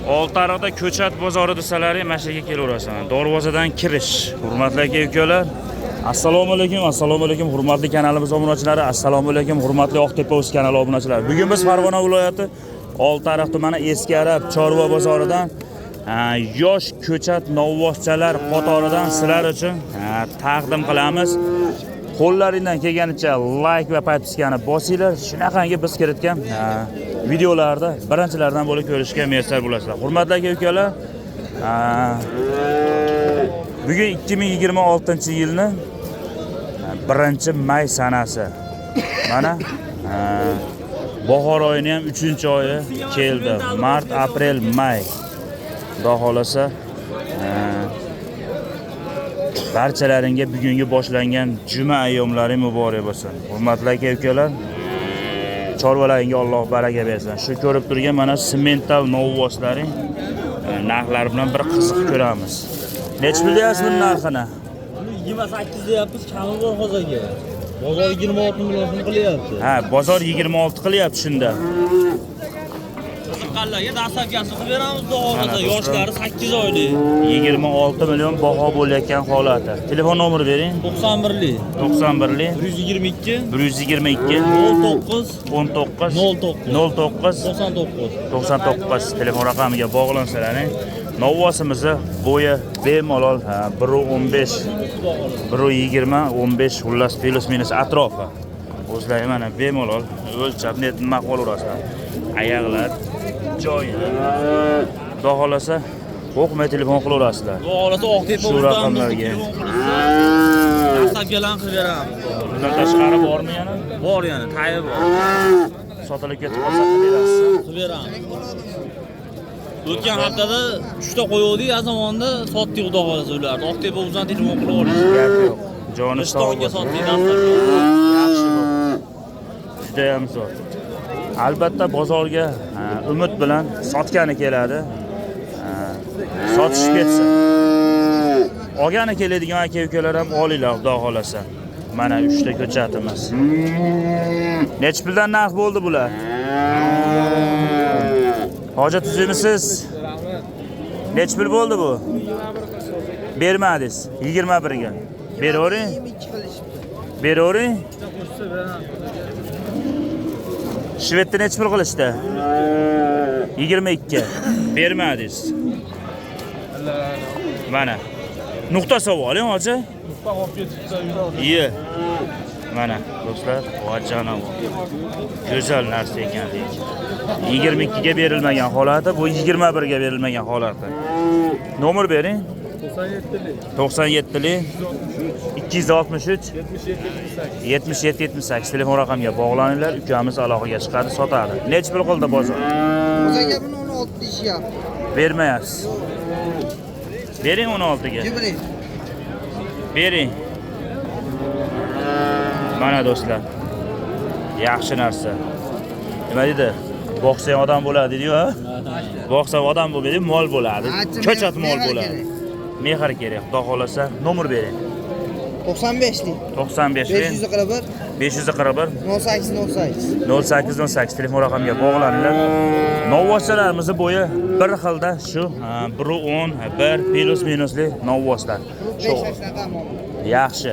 Oltiariqda ko'chat bozori desalaring, mana shu yerga kelaverasan. Darvozadan kirish. Hurmatli aka ukalar, assalomu alaykum, assalomu alaykum hurmatli kanalimiz obunachilari, assalomu alaykum hurmatli Oqtepa o'z kanali obunachilari. Bugun biz Farg'ona viloyati Oltiariq tumani Eski Arab chorva bozoridan yosh ko'chat novvoschalar qatoridan sizlar uchun taqdim qilamiz. Qo'llaringdan kelganicha like va подписка ni bosinglar. Shunaqangi biz kiritgan videolarda birinchilardan bo'lib ko'rishga muyassar bo'lasizlar. Hurmatli aka ukalar, bugun 2026-yilni 1 may sanasi. Mana bahor oyini ham 3-oyi keldi. Mart, aprel, may. Xudo xolasa, barchalaringga bugungi boshlangan juma ayyomlari muborak bo'lsin. Hurmatli aka ukalar, chorvalaringga Alloh baraka bersin. Shu ko'rib turgan mana simental novvoslaring narxlari bilan bir qiziq ko'ramiz. Nechi pul deyapsiz buni narxini? 28 deyapmiz, kami bor hozirga. Bozor 26 million so'm qilyapti. Ha, bozor 26 qilyapti shunda. Qiziqqanlarga доставка si qilib beramiz, xudo Mana xohlasa. do'stlar. Yoshlari 8 oylik. 26 million baho bo'layotgan holati. Telefon nomeri bering. 91lik 91lik 122 122 09 19 09 09 99. 99 telefon raqamiga bog'lansalaring. Novvosimizni bo'yi bemalol 1.15, 1.20, 15, xullas плюс минус atrofi. O'zlari mana bemalol o'lchab net nima qilaverasizlar. Oyoqlar joyida. Xudo xolasa, qo'rqmay telefon qilaverasizlar. Xudo xohlasa, Oqtepa Shu o'zidan raqamlarga. Доставка larni qilib beramiz. Bundan tashqari bormi yana? Bor yana, tayi bor. Sotilib ketib qolsa qilib berasiz. Qilib beramiz. O'tgan haftada 3 ta qo'yuvdik, zamonda sotdik, xudo xohlasa, ularni. Oqtepa o'zidan telefon qilib olishdi. Gap yo'q. Joni sog' Rishtonga bo'lsin. sotdik доставка. Yaxshi bu. Judayam zo'r. Albatta bozorga umid bilan sotgani keladi. Ha, sotishib ketsa. Olgani keladigan aka ukalar ham olinglar, xudo xolasa. Mana 3 ta ko'chatimiz. Nechi puldan narx bo'ldi bular? Hoji, tuzukmisiz? Nechi pul bo'ldi bu? Bermadingiz. 21 ga. Beravering. Beravering. Shvedda nechi pul qilishdi? 22. Bermadingiz. Mana. Nuqta savol, hoji? Iye. Mana do'stlar, va. Go'zal narsa ekan lekin. 22 ga berilmagan holati, bu 21 ga berilmagan holati. Nomer bering. 97lik 263 77 78 telefon raqamiga bog'laninglar, ukamiz aloqaga chiqadi, sotadi. Nechi pul qildi bozor? Aka, buni 16 deyishyapti. Bermayapsiz. Bering 16 ga. Jibring. Bering. Mana do'stlar. Yaxshi narsa. Nima deydi? Boqsang odam bo'ladi deydi-yu, ha? Boqsang odam bo'lmaydi, mol bo'ladi. Ko'chat mol bo'ladi. Mehr kerak, xudo xolasa. Nomer bering. 95lik 95 lik 541 541 08 08. 08 08 telefon raqamiga bog'laninglar. Novvoschalarimizni bo'yi bir xilda shu 1.10, 1 плюс минус li novvoslar. Shu yaxshi.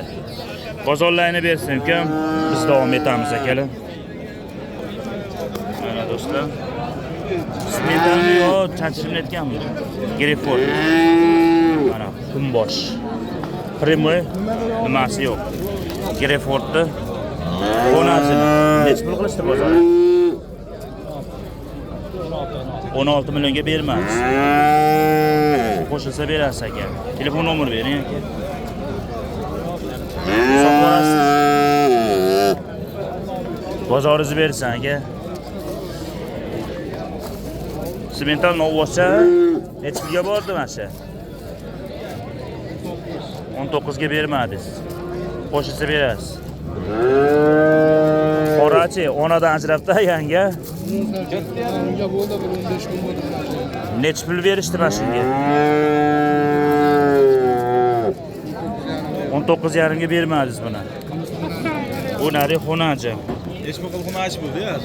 Bozorlarni bersin ukam. Biz davom etamiz, akalar. Mana do'stlar. Simentalmi yo chanchilmayotganmi? Gereford. Mana qumbosh. Прямой nimasi yo'q. Gerefordni xonasini. Nechi pul qilishdi bozor? 16 millionga bermaymiz. Qo'shilsa berasiz, aka. Telefon nomer bering, aka. Sotib yuborasiz. Bozoringizni bersin, aka. Simental novvoscha nechi pulga bordi mana shu? 19 ga bermadingiz. Qo'shilsa berasiz. Qorachi, onadan ajrabdi yanga. Unga bo'ldi, bir 15 kun bo'ldi. Nechi pul berishdi mana shunga? 19,5 ga bermadingiz buni. Bu nari xonachi. Nechi pul qilib xunachi bo'ldi ya?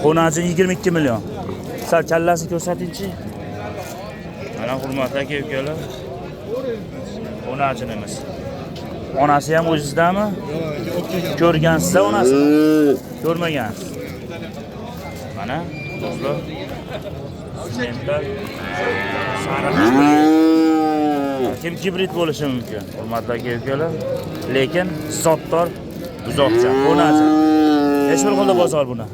Xo'najin 22 million. Sal kallasini ko'rsatingchi. Mana hurmatli aka ukalar. Xo'najinimiz. Onasi ham o'zizdami? Ko'rgansiz onasini? Ko'rmagansiz. Mana do'stlar. Semental sariq. Kim gibrid bo'lishi mumkin, hurmatli aka ukalar. Lekin zotdor buzoqcha, xo'najin. Necha pul qildi bozor buni?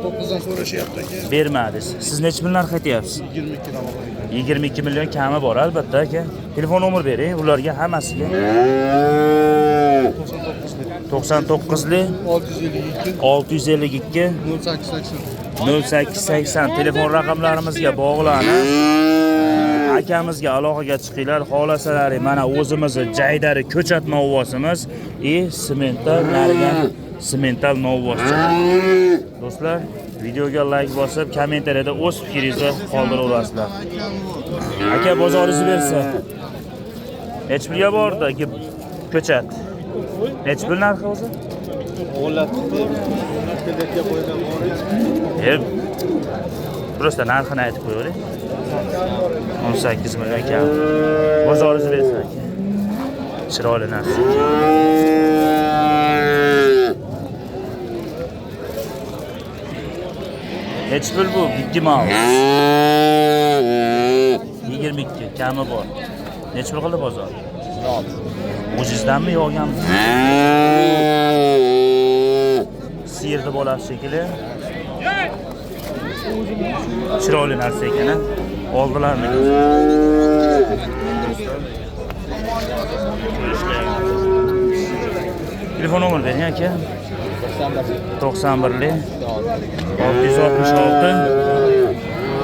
9dan so'rashyapti aka. Bermadingiz. Siz necha pul narx aytyapsiz? 22 dan bor. 22 million kami bor albatta aka. Telefon nomer bering ularga hammasiga. 99lik 99lik 652 652 0880. 0880 telefon raqamlarimizga bog'lanib akamizga aloqaga chiqinglar. Xohlasalaring mana o'zimizni jaydari ko'chat novvosimiz и semental narigan semental novvoscha. Do'stlar, videoga like bosib, kommentariyada o'z fikringizni qoldiraverasizlar. Aka bozoringizni bersa. Necha pulga bordi aka ko'chat? Necha pul narxi o'zi? Просто narxini aytib qo'yavering. 18 million kam. Bozoringizni bersa aka. Chiroyli narsa. Necha pul bu? Mickey Mouse. 22 kami bor. Necha pul qildi bozor? O'zingizdanmi yo olganmisiz? Siyirni bolasi shekilli. Chiroyli narsa ekan, a? Oldilarmi? Telefon nomer bering aka. 91lik 666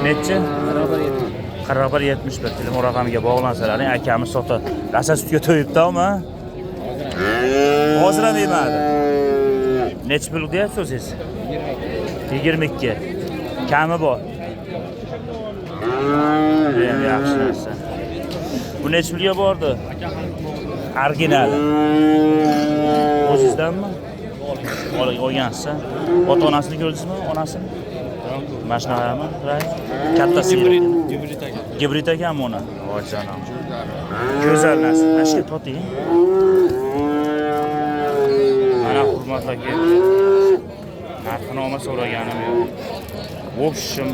nechi? 41 71 telefon raqamiga bog'lansalaring akamiz sotadi. Rosa sutga to'yibdimi? Hozir ham yemadi. Necha pul deyapsiz o'zingiz? 22. Kami bor. Bu ham yaxshi narsa. Bu necha pulga bordi? Originali. O'zingizdanmi? Olgansiz. Ota-onasini ko'rdingizmi? Onasini? Mana shunaqami? Katta sigir. Gibrid aka. Gibrid ekanmi uni? Voy jonim. Go'zal narsa. Mana shu toting. Mana hurmatli aka. Narxnoma so'raganim yo'q. В общем,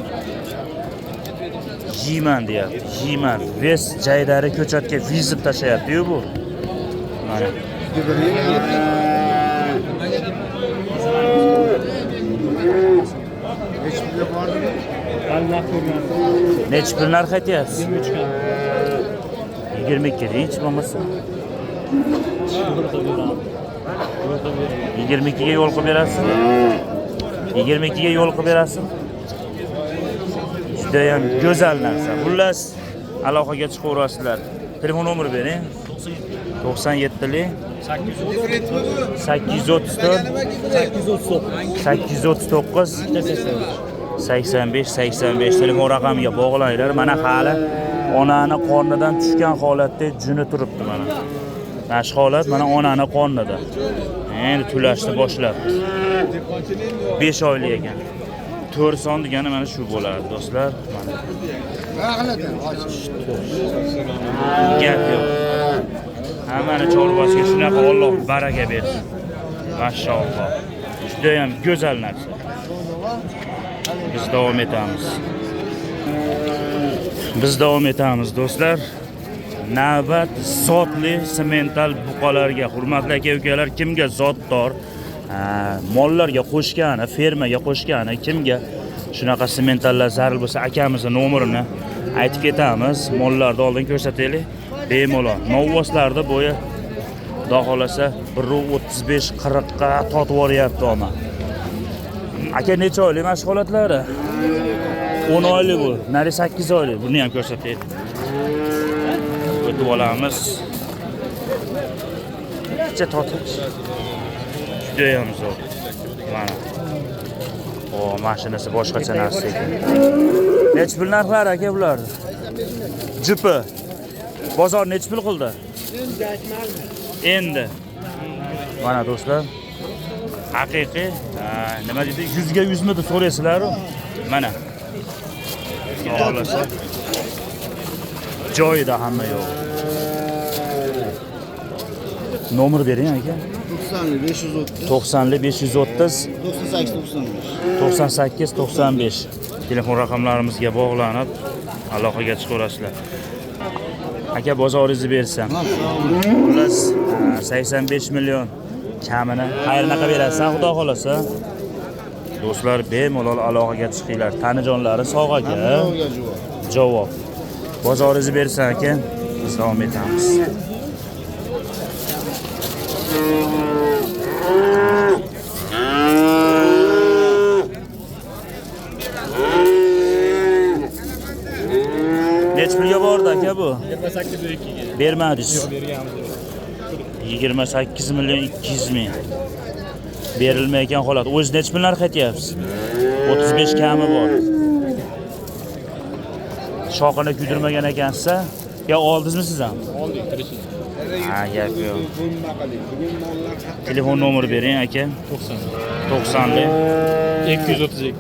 yeyman deyapti. Yeyman. Ves jaydari ko'chatga vizib tashlayapti-yu bu. Mana. Necha pul narx aytyapsiz? 22 hech bo'lmasa. 22 ga yo'l qilib berasizmi? 22 ga yo'l qilib berasizmi? Juda ham go'zal narsa. Xullas, aloqaga chiqaverasizlar. Telefon nomeri bering. 97lik 834 839 85 85 telefon raqamiga bog'laninglar. Mana hali onani qornidan tushgan holatda juni turibdi mana. Mana shu holat mana onani qornida. Endi to'lashni boshlabdi. 5 oylik ekan. 4 son degani mana shu bo'ladi, do'stlar. Mana. Gap yo'q. Hammani chorvasiga shunaqa Alloh baraka bersin. Mashalloh. Juda ham go'zal narsa. Biz davom etamiz. Biz davom etamiz do'stlar. Navbat zotli semental buqalarga. Hurmatli aka ukalar, kimga zotdor mollarga qo'shgani, fermaga qo'shgani, kimga shunaqa sementallar zarur bo'lsa, akamizni nomerini aytib ketamiz. Mollarni oldin ko'rsataylik. Bemalol. Novvoslarda bo'yi xudo xolasa 1.35-40 ga totib yuboryapti omma. Aka necha oylik mana shu holatlari? 10 oylik bu. Nari 8 oylik. Buni ham ko'rsataylik. O'tib olamiz. Picha totib. Juda ham zo'r. Mana. O, mashinasi boshqacha narsa ekan. Necha pul narxlari aka bular? Jupi. Bozor necha pul qildi? Endi. Mana do'stlar. Haqiqiy, nima deydi? 100 ga 100 mi deb so'raysizlar-ku. Mana. Xohlasa. Joyida hamma yo'q. Nomer bering aka. 90 530 90 530 98 95. 98 95 telefon raqamlarimizga bog'lanib aloqaga chiqaverasizlar. Aka, bozoringizni bersam. Xullas, 85 million kamini xayrinaqa berasan, xudo xolasa. Do'stlar, bemalol aloqaga chiqinglar. Tanijonlari sog' aka. Javob. Bozoringizni bersan aka, biz davom etamiz. Necha pulga bordi aka bu? 28,2 ga. Bermadingiz. Yo'q, berganimiz yo'q. 28 million 200 ming. Berilmayotgan holat. O'zi necha pul narx aytyapsiz? 35 kami bor. Shoxini kuydirmagan ekansiz. Yo, oldingizmi siz ham? Oldik, tirishib. Ha, gap yo'q. Telefon nomeri bering aka. 90 90 232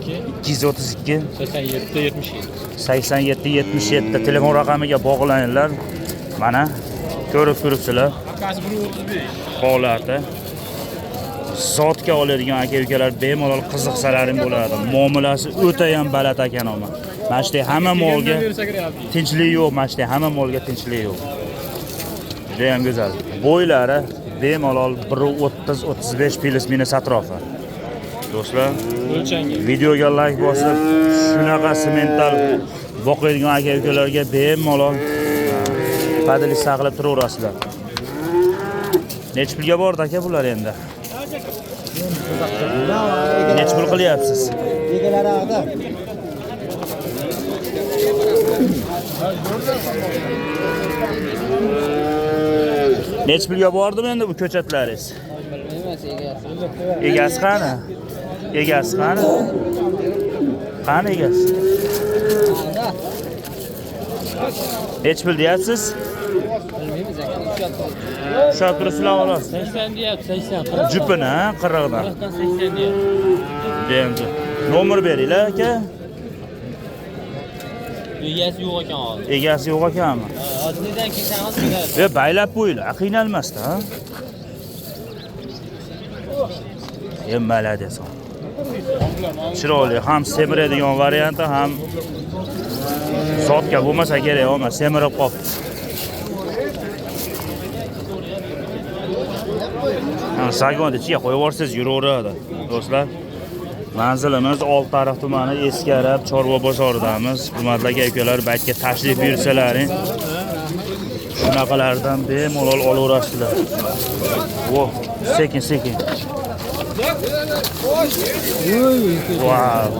232 87 77. 87 77 telefon raqamiga bog'laninglar. Mana ko'rib turibsizlar. Akasi 135. Holati. Zotga oladigan aka-ukalar bemalol qiziqsalaring bo'ladi. Muomalasi o'ta ham baland ekan omma. Mana shu hamma molga tinchlik yo'q, mana shu hamma molga tinchlik yo'q. Juda ham go'zal. Bo'ylari bemalol 1.30-35 plus minus atrofi. Do'stlar, O'lchangan. videoga like bosib, shunaqa semental boqadigan aka-ukalarga bemalol поделиться qilib turaverasizlar. Necha pulga bordi aka bular endi? Necha pul qilyapsiz? Egalari haqida. Necha pulga bordim endi bu ko'chatlaringiz? Egasi qani? Egasi qani? Qani egasi? Necha pul deyapsiz? Ushlab turibsizlar xolos. 80 deyapti, 80 40. Jupini, ha, qirig'idan. 40dan 80 deyapti. Deyapti. Nomer beringlar aka. Egasi yo'q ekan hozir. Egasi yo'q ekanmi? Hozir nedan kelsangiz beradi. E, baylab qo'yinglar, qiynalmasdan. Ha? E, молодец. Chiroyli, ham semiradigan varianti, ham zotga bo'lmasa kerak, omma semirib qolibdi. Zagon ichiga qo'yib yuborsangiz yuraveradi, do'stlar. Manzilimiz Oltiariq tumani Eski Arab chorva bozoridamiz. Hurmatli aka-ukalar, baytga tashrif buyursalaring, shunaqalardan bemalol olaverasizlar. Vo, sekin sekin. Vau.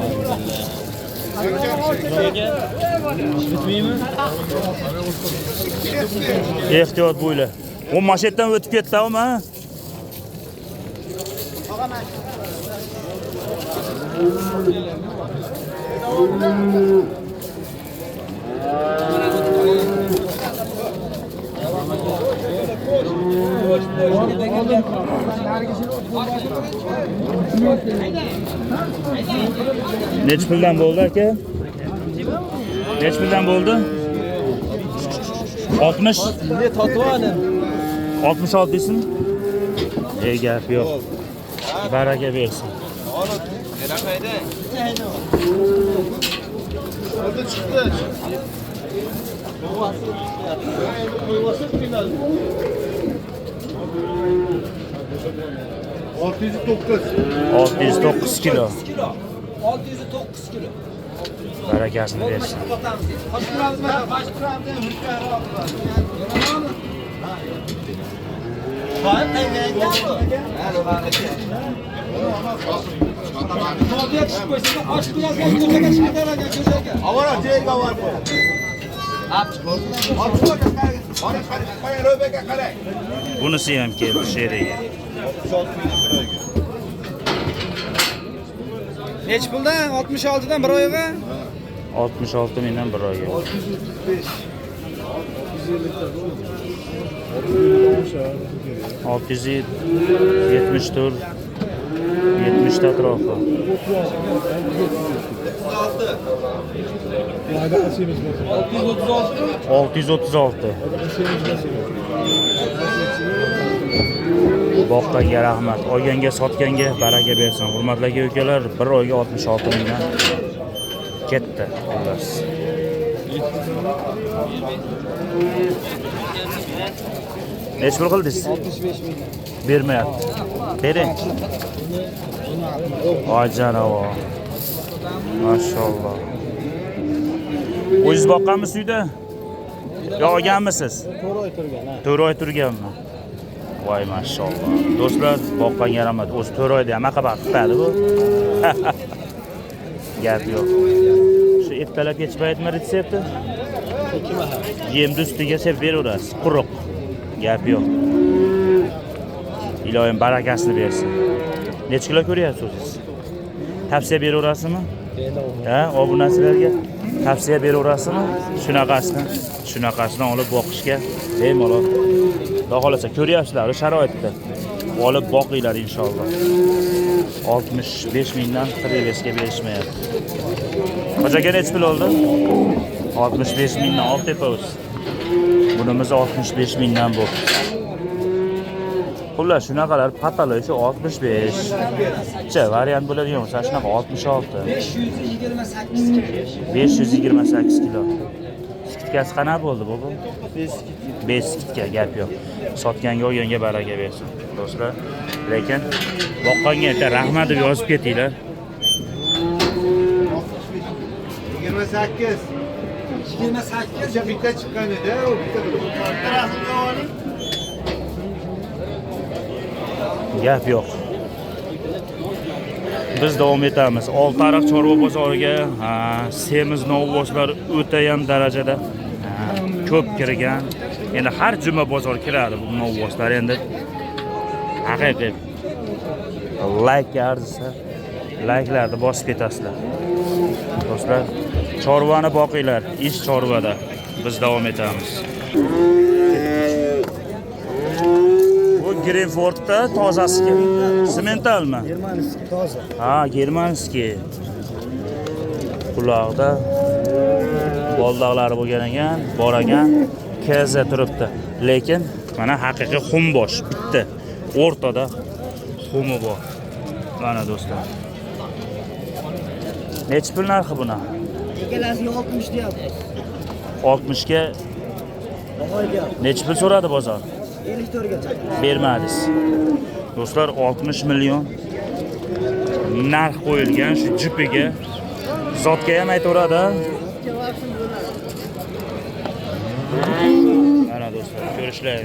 Bitmaymi? Ehtiyot bo'ylar. U mashetdan o'tib ketdi-mi, ha? Necha puldan bo'ldi aka? Necha puldan bo'ldi? 60? Ne tatuanim. 66 deysizmi? Ey, gap yo'q. Baraka bersin. Oldi chiqdi. 609. 609 kilo. 609 kilo. Barakasini bersin. Bunisi ham keldi sheriga. Necha puldan? 66 dan bir oyga? 66 mingdan bir oyga. 635. 674. 70 ta atrofi. 636. Boqqanga rahmat, olganga, sotganga baraka bersin. Hurmatli aka ukalar, bir oyga 66 mingdan ketdi xullas. Necha pul qildingiz? 65 ming. Bermayapti. Bering. Voy janavo. Mashalloh. O'zingiz boqqanmisiz uyda? Yo olganmisiz? 4 oy turgan, ha. 4 oy turganmi? Voy mashalloh. Do'stlar, boqqanga rahmat. O'zi 4 oyda ham aqaba qiladi bu. Gap yo'q. Shu ertalab kech paytmi retsepti? 2 mahal. Yemni ustiga sepib beraverasiz. Quruq. Gap yo'q. Iloyim barakasini bersin. Necha kilo ko'ryapsiz o'zingiz? Tavsiya beraverasizmi? Ha, obunachilarga tavsiya beraverasizmi? Shunaqasini olib boqishga bemalol. Xudo xolasa ko'ryapsizlar sharoitni. Olib boqinglar inshaalloh. 65 mingdan prevesga berishmayapti. Hoji aka necha pul oldi? 65 mingdan Oqtepa uz. Bunimiz 65 mingdan bo'ldi. Xullas shunaqalar patala shu 65. Cha variant bo'ladigan bo'lsa shunaqa 66. 528 kilo. 528 kilo. Skitkasi qanaqa bo'ldi bu? 5 skitka, gap yo'q. Sotganga olganga baraka bersin do'stlar. Lekin boqqanga bitta rahmat deb yozib ketinglar. 28. 28. O'sha bitta chiqqan edi, u bitta. Gap yo'q. Biz davom etamiz. Oltiariq chorva bozoriga semiz novvoslar o'tayam darajada ko'p kirgan. Endi har juma bozor kiradi bu novvoslar endi. Haqiqiy like arzisa likelarni bosib ketasizlar. Do'stlar, chorvani boqinglar, ish chorvada. Biz davom etamiz. Bu Greenfordda tozasi sementalmi? Germanskiy toza. Ha, germanskiy. Quloqda boldoqlari bo'lgan ekan, bor ekan, KZ turibdi. Lekin mana haqiqiy xumbosh bitta. O'rtada xumi bor. Mana do'stlar. Necha pul narxi buni? Ikkalasiga 60 deyapti. 60 ga necha pul so'radi bozor? 54 gacha. Bermadingiz. Do'stlar, 60 million narx qo'yilgan shu jupiga. Zotga ham aytaveradi. Mana do'stlar, ko'rishlar.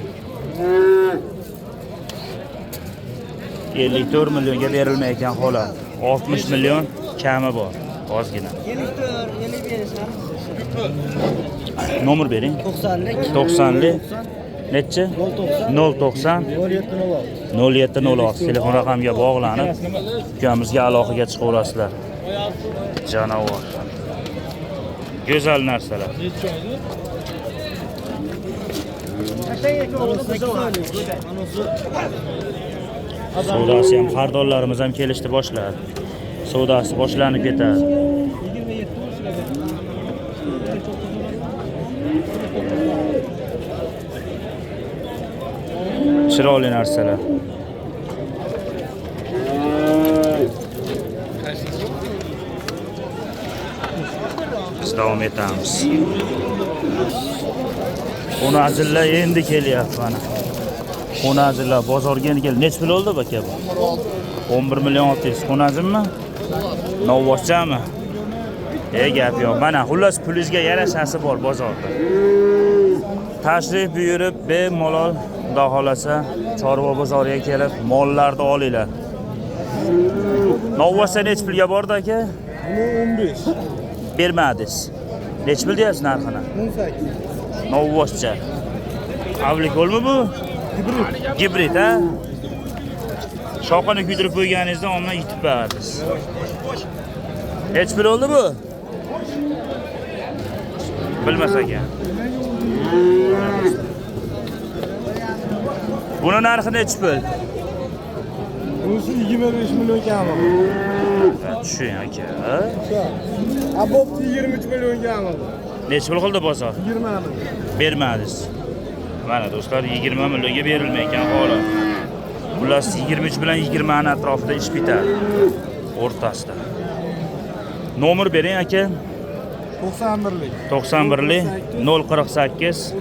54 millionga berilmayotgan holat. 60 million kami bor, ozgina. 54, 55 narxi. Nomer bering. 90lik. 90lik. Nechi? 090 0706. 0706 telefon raqamiga bog'lanib, ukamizga aloqaga chiqaverasizlar. Janavor. Go'zal narsalar. Savdosi ham xaridorlarimiz ham kelishdi boshladi. Savdosi boshlanib ketadi. Chiroyli narsalar. Biz davom etamiz. Xo'nazillar endi kelyapti mana. Xo'nazillar bozorga endi keldi. Necha pul oldi aka bu? 11 million 600. Xo'nazilmi? Novvochami? Gap yo'q. Mana xullas pulingizga yarashasi bor bozorda. Tashrif buyurib bemalol Xudo xolasa chorva bozoriga kelib mollarni olinglar. Novvochcha necha pulga bordi aka? 15. Bermadingiz. Necha pul deyapsiz narxini? 18. Novvochcha. Avlikolmi bu? Gibrid. Gibrid, ha? Shoxini kuydirib qo'yganingizda omma yetib berdingiz. Necha pul oldi bu? Bilmas ekan. Buni narxi necha pul? Bunisi 25 million kami. Tushing aka. A bo'pti 23 million kami. Necha pul qildi bozor? 20 million. Bermadingiz. Mana do'stlar 20 millionga berilmayotgan holat. Xullas 23 bilan 20 ni atrofida ish bitadi. O'rtasida. Nomer bering aka. 91lik. 91lik 048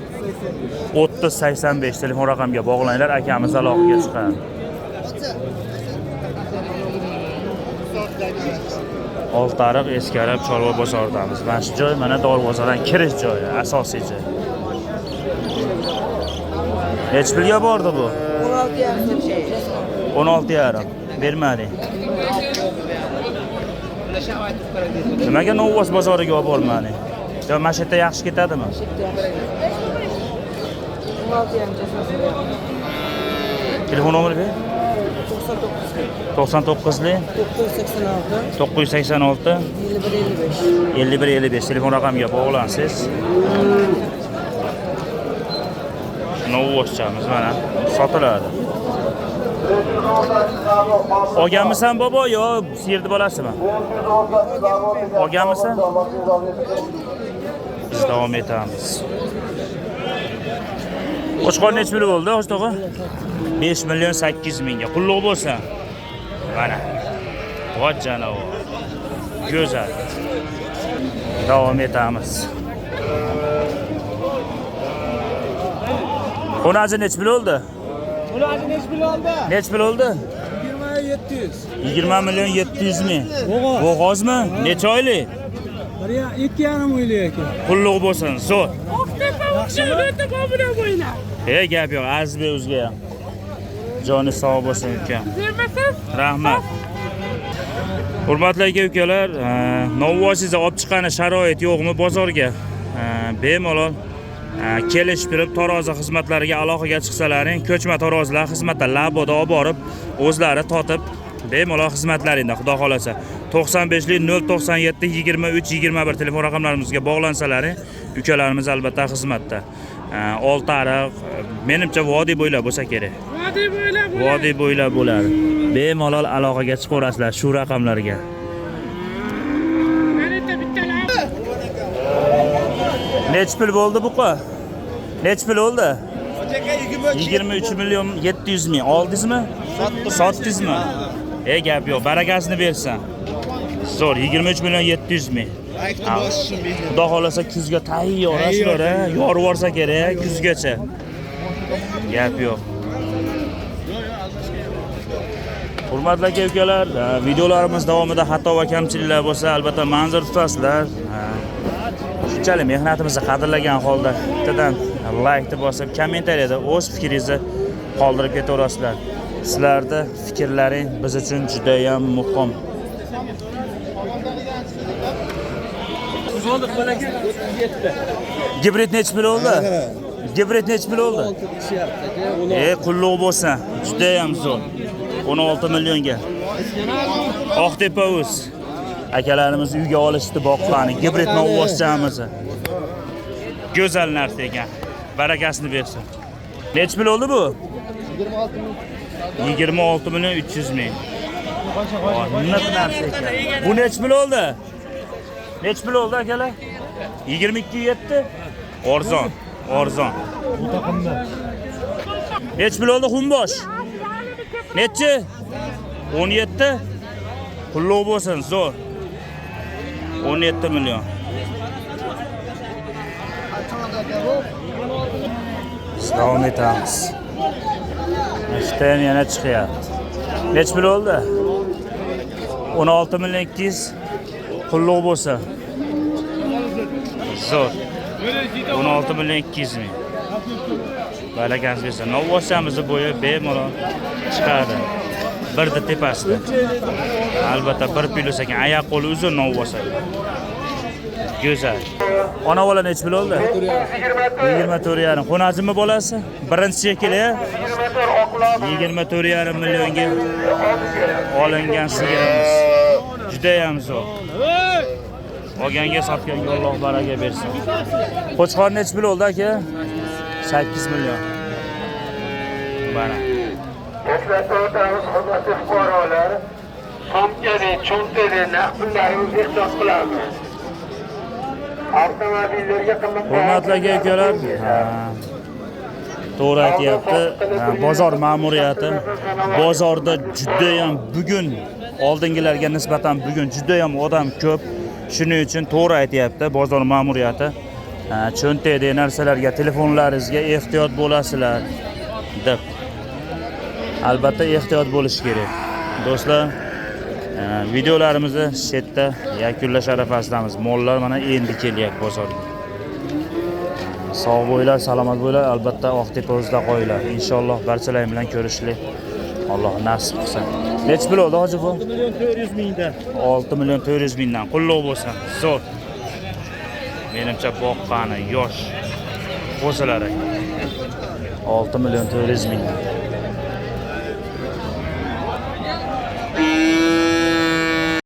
3085 telefon raqamiga bog'langlar, akamiz aloqaga chiqadi. Oltiariq Eskarab chorva bozoridamiz. Mana shu joy mana darvozadan kirish joyi, asosiy joy. Necha pulga bordi bu? 16,5. 16,5. Bermading. Nimaga Novvos bozoriga olib bormading? Yo, mana shu yerda yaxshi ketadimi? 16,5. Telefon nomeri ber. 99 99lik 986 986 51 55. 51 55 telefon raqamiga bog'lansiz. Novvoschamiz mana sotiladi. Olganmisan bobo yo sigirni bolasimi? Olganmisan? Biz davom etamiz. Qo'chqor necha pul bo'ldi, Qo'shtog'a? 5 million 800 mingga. Qulluq bo'lsa. Mana. Voy janavor. Go'zal. Davom etamiz. Xo'nazi necha pul bo'ldi? Ularni necha pul oldi? Necha pul bo'ldi? 20 700. 20 million 700 ming. Bo'g'ozmi? Necha oylik? 2,5 oylik ekan. Qulluq bo'lsin, zo'r. Ey, gap yo'q, Azizbek o'ziga ham. Joni sog' bo'lsin uka. Rahmat. Hurmatli aka ukalar, Novvoysizni olib chiqqani sharoit yo'qmi bozorga? Bemalol kelishib turib tarozi xizmatlariga aloqaga chiqsalaring, ko'chma tarozilar xizmatda laboda olib borib, o'zlari totib bemalol xizmatlaringda xudo xolasa. 95 097 23 21 telefon raqamlarimizga bog'lansalaring, ukalarimiz albatta xizmatda. Oltiariq, menimcha vodiy bo'ylab bo'lsa kerak. Vodiy bo'ylab bo'ladi. Vodiy bo'ylab bo'ladi. Bemalol aloqaga chiqaverasizlar shu raqamlarga. Mana yerda bittalar. Necha pul bo'ldi buqa? Necha pul bo'ldi? 23 million 700 ming. Oldingizmi? Sotdingizmi? Ey, gap yo'q, barakasini bersin. Zo'r, 23 million 700 ming. Xudo xolasa kuzga tayyor shular, ha? Yorib yuborsa kerak kuzgacha. Gap yo'q. Hurmatli aka ukalar, videolarimiz davomida xato va kamchiliklar bo'lsa, albatta manzur tutasizlar. Shunchalik mehnatimizni qadrlagan holda bittadan like-ni bosib, kommentariyada o'z fikringizni qoldirib ketaverasizlar. Sizlarning fikrlaring biz uchun juda ham muhim. Gibrid necha pul bo'ldi? Gibrid necha pul bo'ldi? Qulluq bo'lsin, juda ham zo'r. 16 millionga. Oqtepa o'z. Akalarimiz uyga olishdi boqqani, gibrid novvoschamiz. Go'zal narsa ekan. Barakasini bersin. Necha pul oldi bu? 26 million 300 ming. Nima narsa ekan. Bu necha pul oldi? Necha pul oldi akalar? 22.7. Arzon, arzon. Necha pul oldi xumbosh? Nechi? 17. Qulluq bo'lsin, zo'r. 17 million. Biz davom etamiz. Ishda ham yana chiqyapti. Necha pul oldi? 16 million 200. Qulluq bo'lsin. Zo'r. 16 million 200 ming. Barakasi bersin. Novvoschamizni bo'yi bemalol chiqadi. Birda tepasida. Albatta bir plyus ekan. Oyoq qo'li uzun novvosa. Go'zal. Ona bola necha pul oldi? 24,5. Xo'nazimmi bolasi? Birinchi shekilli. 24,5 millionga olingan sigirimiz. Juda ham zo'r. Olganga sotganga Alloh baraka bersin. Qo'chqor necha pul oldi aka? 8 million. Mana. Eslatib o'tamiz, hurmatli fuqarolar, sumkali, cho'ntali naqd pullarimizni ehtiyot qilamiz. Avtomobillarga qimmat Hurmatli aka ukalar, ha, to'g'ri aytyapti. Ha, bozor ma'muriyati bozorda judayam bugun oldingilarga nisbatan bugun judayam odam ko'p. Shuning uchun to'g'ri aytyapti bozor ma'muriyati. Ha, cho'ntakdagi narsalarga, telefonlaringizga ehtiyot bo'lasizlar deb. Albatta ehtiyot bo'lish kerak. Do'stlar, videolarimizni shu yerda yakunlash arafasidamiz. Mollar mana endi kelyapti bozorga. Sog' bo'linglar, salomat bo'linglar, albatta Oqtepa o'zida qo'yinglar. Inshaalloh barchalar bilan ko'rishlik Alloh nasib qilsin. Nechi pul oldi hoji bu? 6 million 400 mingdan. 6 million 400 mingdan. Qulluq bo'lsin. Zo'r. Menimcha boqqani yosh qo'zilar ekan. 6 million 400 mingdan.